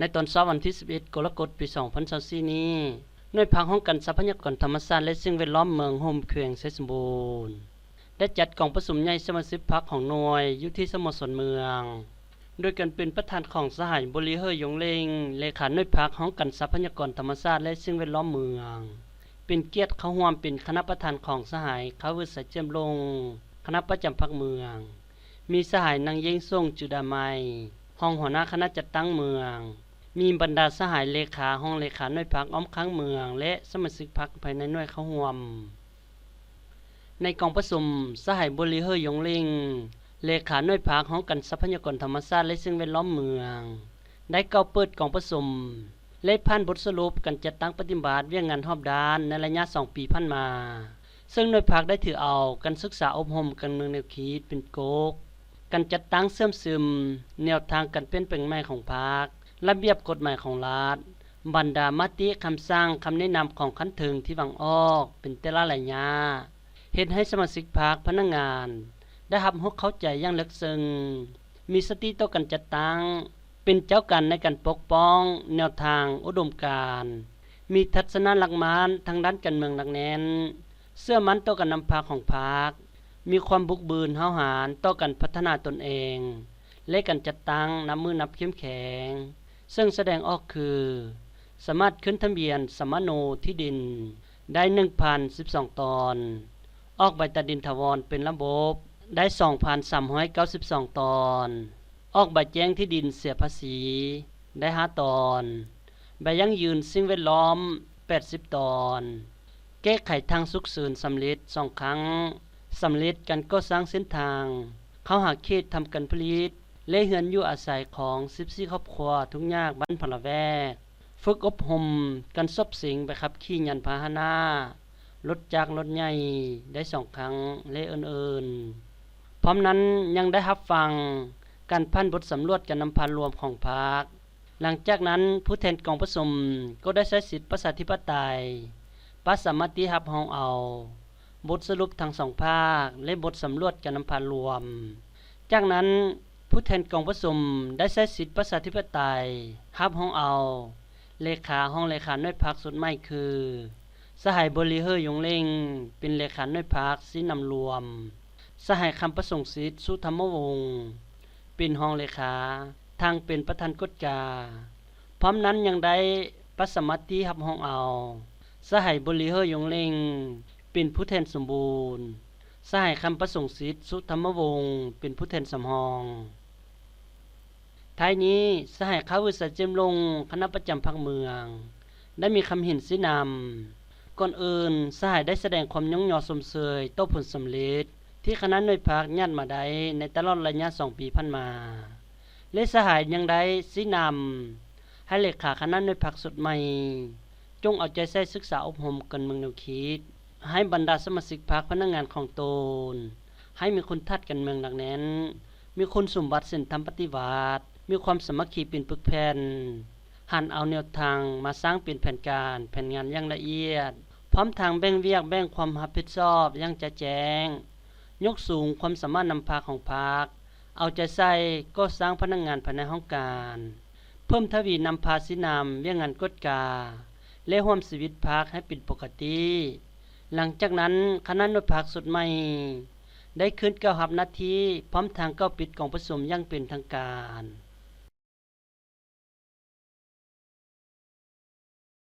ໃນຕອນເຊົ້າວັນທີສິບເອັດ ກໍລະກົດ ປີສອງພັນຊາວສີ່ນີ້, ໜ່ວຍພັກຫ້ອງການຊັບພະຍາກອນທຳມະຊາດ ແລະ ສິ່ງແວດລ້ອມເມືອງໂຮມ ແຂວງໄຊສົມບູນ ໄດ້ຈັດກອງປະຊຸມໃຫຍ່ສະມາຊິກພັກຂອງໜ່ວຍ ຢູ່ທີ່ສະໂມສອນເມືອງ ໂດຍການເປັນປະທານຂອງສະຫາຍ ບົວລີເຮີ ຢົງເລັງ ເລຂາໜ່ວຍພັກຫ້ອງການຊັບພະຍາກອນທຳມະຊາດ ແລະ ສິ່ງແວດລ້ອມເມືອງ, ເປັນກຽດເຂົ້າຮ່ວມເປັນຄະນະປະທານຂອງສະຫາຍ ຄາວືດ ສາຍເຈີມລົງ ຄະນະປະຈຳພັກເມືອງ, ມີສະຫາຍ ນາງ ເຢງສົງ ຈືດາໄມ ຮອງຫົວໜ້າຄະນະຈັດຕັ້ງເມືອງ, ມີບັນດາສະຫາຍເລຂາ, ຮອງເລຂາໜ່ວຍພັກອ້ອມຂ້າງເມືອງ ແລະ ສະມາຊິກພັກພາຍໃນໜ່ວຍເຂົ້າຮ່ວມ. ໃນກອງປະຊຸມ, ສະຫາຍ ບົວລີເຮີ ຢົງເລັງ ເລຂາໜ່ວຍພັກຫ້ອງການຊັບພະຍາກອນທຳມະຊາດ ແລະ ສິ່ງແວດລ້ອມເມືອງ ໄດ້ກ່າວເປີດກອງປະຊຸມ ແລະ ຜ່ານບົດສະຫຼຸບການຈັດຕັ້ງປະຕິບັດວຽກງານຮອບດ້ານໃນໄລຍະສອງປີຜ່ານມາ, ເຊິ່ງໜ່ວຍພັກໄດ້ຖືເອົາການສຶກສາອົບຮົມການເມືອງແນວຄິດເປັນກົກ, ການຈັດຕັ້ງເຊື່ອມຊຶມແນວທາງການປ່ຽນແປງໃໝ່ຂອງພັກ, ລະບຽບກົດໝາຍຂອງລັດ, ບັນດາມະຕິ, ຄຳສັ່ງ, ຄຳແນະນຳຂອງຂັ້ນເທິງທີ່ວາງອອກເປັນແຕ່ລະໄລຍະ, ເຮັດໃຫ້ສະມາຊິກພັກ, ພະນັກງານ ໄດ້ຮັບຮູ້ເຂົ້າໃຈຢ່າງເລິກເຊິ່ງ, ມີສະຕິຕໍ່ການຈັດຕັ້ງ, ເປັນເຈົ້າການໃນການປົກປ້ອງແນວທາງອຸດົມການ, ມີທັດສະນະຫຼັກໝັ້ນທາງດ້ານການເມືອງໜັກແໜ້ນ, ເຊື່ອໝັ້ນຕໍ່ການນຳພາຂອງພັກ, ມີຄວາມບຸກບືນຫ້າວຫານຕໍ່ການພັດທະນາຕົນເອງ ແລະ ການຈັດຕັ້ງນັບມື້ນັບເຂັ້ມແຂງ, ເຊິ່ງສະແດງອອກຄື ສາມາດຂຶ້ນທະບຽນສຳມະໂນທີ່ດິນໄດ້ໜຶ່ງພັນສິບສອງຕອນ, ອອກໃບຕາດິນຖາວອນເປັນລະບົບໄດ້ສອງພັນສາມຮ້ອຍເກົ້າສິບສອງຕອນ, ອອກໃບແຈ້ງທີ່ດິນເສຍພາສີໄດ້ຫ້າຕອນ, ໃບຢັ້ງຢືນສິ່ງແວດລ້ອມແປດສິບຕອນ, ແກ້ໄຂທາງສຸກເສີນສຳເລັດສອງຄັ້ງ, ສຳເລັດການກໍ່ສ້າງເສັ້ນທາງເຂົ້າຫາເຂດທຳການຜະລິດ ແລະ ເຮືອນຢູ່ອາໄສຂອງສິບສີ່ຄອບຄົວທຸກຍາກບ້ານພະລະແວກ, ຝຶກອົບຮົມການສອບເສັງໃບຂັບຂີ່ຍານພາຫະນະ, ລົດຈັກ, ລົດໃຫຍ່ໄດ້ສອງຄັ້ງ ແລະ ອື່ນໆ. ພ້ອມນັ້ນຍັງໄດ້ຮັບຟັງການຜ່ານບົດສຳຫຼວດການນຳພາລວມຂອງພັກ. ຫຼັງຈາກນັ້ນ, ຜູ້ແທນກອງປະຊຸມກໍໄດ້ໃຊ້ສິດປະຊາທິປະໄຕ ປະຊາມະຕິຮັບຮອງເອົາບົດສະຫຼຸບທັງສອງພາກ ແລະ ບົດສຳຫຼວດການນຳພາລວມ. ຈາກນັ້ນ, ຜູ້ແທນກອງປະຊຸມໄດ້ໃຊ້ສິດປະຊາທິປະໄຕຮັບຮອງເອົາເລຂາ, ຮອງເລຂາໜ່ວຍພັກຊຸດໃໝ່ຄື ສະຫາຍ ບົວລີເຮີ ຢົງເລັງ ເປັນເລຂາໜ່ວຍພັກຊີ້ນຳລວມ, ສະຫາຍ ຄຳປະສົງສິດ ສຸທຳມະວົງ ເປັນຮອງເລຂາ, ທັງເປັນປະທານກວດກາ. ພ້ອມນັ້ນຍັງໄດ້ປະຊາມະຕິຮັບຮອງເອົາ ສະຫາຍ ບົວລີເຮີ ຢົງເລັງ ເປັນຜູ້ແທນສົມບູນ, ສະຫາຍ ຄຳປະສົງສິດ ສຸທຳມະວົງ ເປັນຜູ້ແທນສຳຮອງ. ທ້າຍນີ້, ສະຫາຍ ຄາວືດ ສາຍເຈີມລົງ ຄະນະປະຈຳພັກເມືອງ ໄດ້ມີຄຳເຫັນຊີ້ນຳ. ກ່ອນອື່ນ, ສະຫາຍໄດ້ສະແດງຄວາມຍ້ອງຍໍຊົມເຊີຍຕໍ່ຜົນສຳເລັດທີ່ຄະນະໜ່ວຍພັກຍາດມາໄດ້ໃນຕະຫຼອດໄລຍະສອງປີຜ່ານມາ ແລະ ສະຫາຍຍັງໄດ້ຊີ້ນຳໃຫ້ເລຂາຄະນະໜ່ວຍພັກຊຸດໃໝ່ ຈົ່ງເອົາໃຈໃສ່ສຶກສາອົບຮົມການເມືອງແນວຄິດ ໃຫ້ບັນດາສະມາຊິກພັກພະນັກງານຂອງຕົນ ໃຫ້ມີຄຸນທາດການເມືອງໜັກແໜ້ນ, ມີຄຸນສົມບັດສິນທຳປະຕິວັດ, ມີຄວາມສາມັກຄີເປັນປຶກແຜ່ນ, ຫັນເອົາແນວທາງມາສ້າງເປັນແຜນການ, ແຜນງານຢ່າງລະອຽດ, ພ້ອມທັງແບ່ງວຽກແບ່ງຄວາມຮັບຜິດຊອບຢ່າງຈະແຈ້ງ, ຍົກສູງຄວາມສາມາດນຳພາຂອງພັກ, ເອົາໃຈໃສ່ກໍ່ສ້າງພະນັກງານພາຍໃນຫ້ອງການ, ເພີ່ມທະວີນຳພາຊີ້ນຳວຽກງານກວດກາ ແລະ ຮ່ວມຊີວິດພັກໃຫ້ເປັນປົກກະຕິ. ຫຼັງຈາກນັ້ນ, ຄະນະໜ່ວຍພັກຊຸດໃໝ່ໄດ້ຂຶ້ນກ່າວຮັບໜ້າທີ່ ພ້ອມທັງກ່າວປິດກອງປະຊຸມຢ່າງເປັນທາງການ.